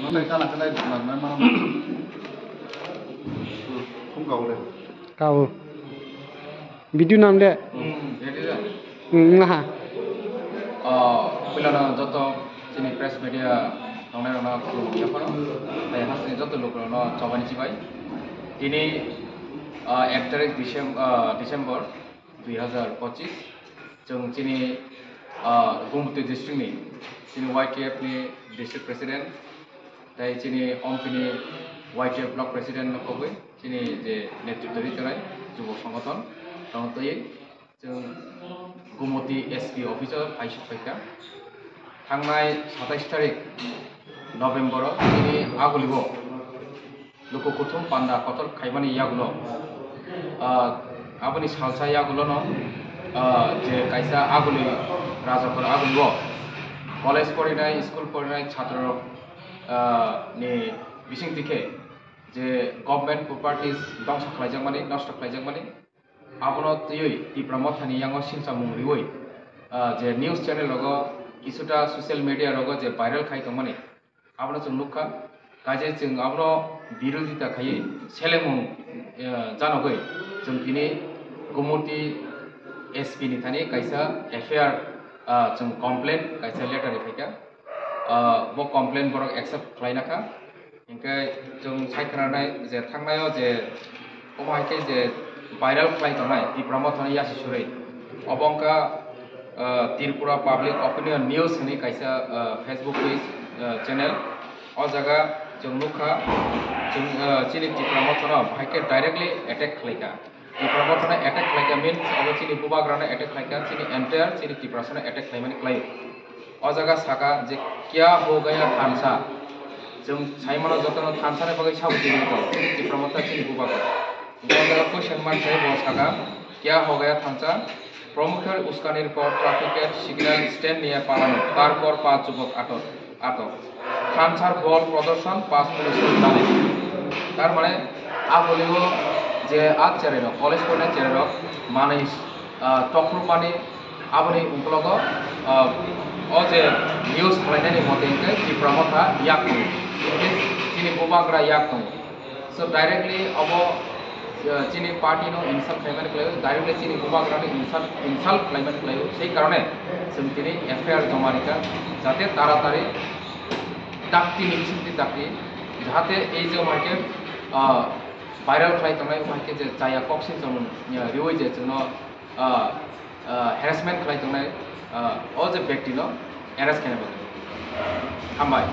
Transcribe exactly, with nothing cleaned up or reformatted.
Nokthai kana kanai rwkna nai mano. Thung kau le. Kau. Video nam de. Hmm, jadi dah. Hmm, ngaha. Oh, puilano joto chini press media tongnai rokno khulumwi yapharo. Tai hasteni joto lukurokno chobani chibai. Tini, ah, ek tarik Decem-, ah, December dui hazar pochis, chwng chini, ah, Gumti district ni chini Y T F ni district president, tai chini Omphini Y T F block president no kobwi chini je netritw ri tongnai jubo songothon tongtwi chwng Gumti S P office o phai suk phaikha. Thangnai satais tarik November o chini Aguli o luku kuthum panda kotor khaimani yagulo, ah, aboni salsa yagulono, ah, je kaisa Aguli, Rajakhor Aguli o college porinai, school porinai chhatrorok, ah, ni bisingtwi khe je government properties dongsa khlaijakmani, nosto khlaijakmani, abono twiwi Tipra Mothani yango silchamung riwi, ah, je news channel rogo, kisuta social media rogo je viral khai tongmani, abono chwng nukha. Kaisa chwng abono birodita khaiwi selemung, eh, janogwi chwng tini Gumti S P ni thani kaisa F I R, ah, chwng complaint, kaisa letter rwphaikha. Ah, bo complaint borok accept khlaina kha. Hinkhe chwng sai khwnanai je thangnaio je omo hai khe je viral khlai tongnai Tipra Mothani yasi surwi. Obo wngkha, ah, Tripura Public Opinion News hwnwi kaisa, ah, Facebook page, ah, channel. O jaga chwng nukha, chwng, ah, chini Tipra Mothano bahai khe directly attack khlaikha. Tipra Mothano attack khlaikha means obo chini bubagrano attack khlaikha, chini entire chini Tiprasano attack khlaimani khlaio. O jaga saka je, "Kya ho gaya thansa?" Chwng sai mano jotono thansa ni bagwi sabo tini ko, chini Tipra Motha chini bubagra. O jaga question mark sai bo saka, "Kya ho gaya thansa?" Pramukher uskanir por traffic at signal stand niya palano, tarpor pa chubok atok, atok. Thansar bol prodorshan, pas police dale. Tar mane, a bolio je a cherero, college pornai cherero, manwi, ah, tokrupmani aboni uklogo, ah, o je news khlainani mote hinkhe Tipra Motha yak tongo. Hinkhe chini bubagra yak tongo. So directly obo, uh, chini party no insult khlaimani khlaio, directly chini bubagrano insult, insult khlaimani khlaio. Sei karone chwng tini F I R joma rikha, jate taratari dakti ni bisingtwi dakti, jahate ei je omo hai khe, uh, viral khlai tongnai, omo hai khe je chaya kok sinchomung, uh, riui je chwngno, uh, uh, harassment khlai tongnai, uh, o je bektino arrest khaina bagwi. Hambai.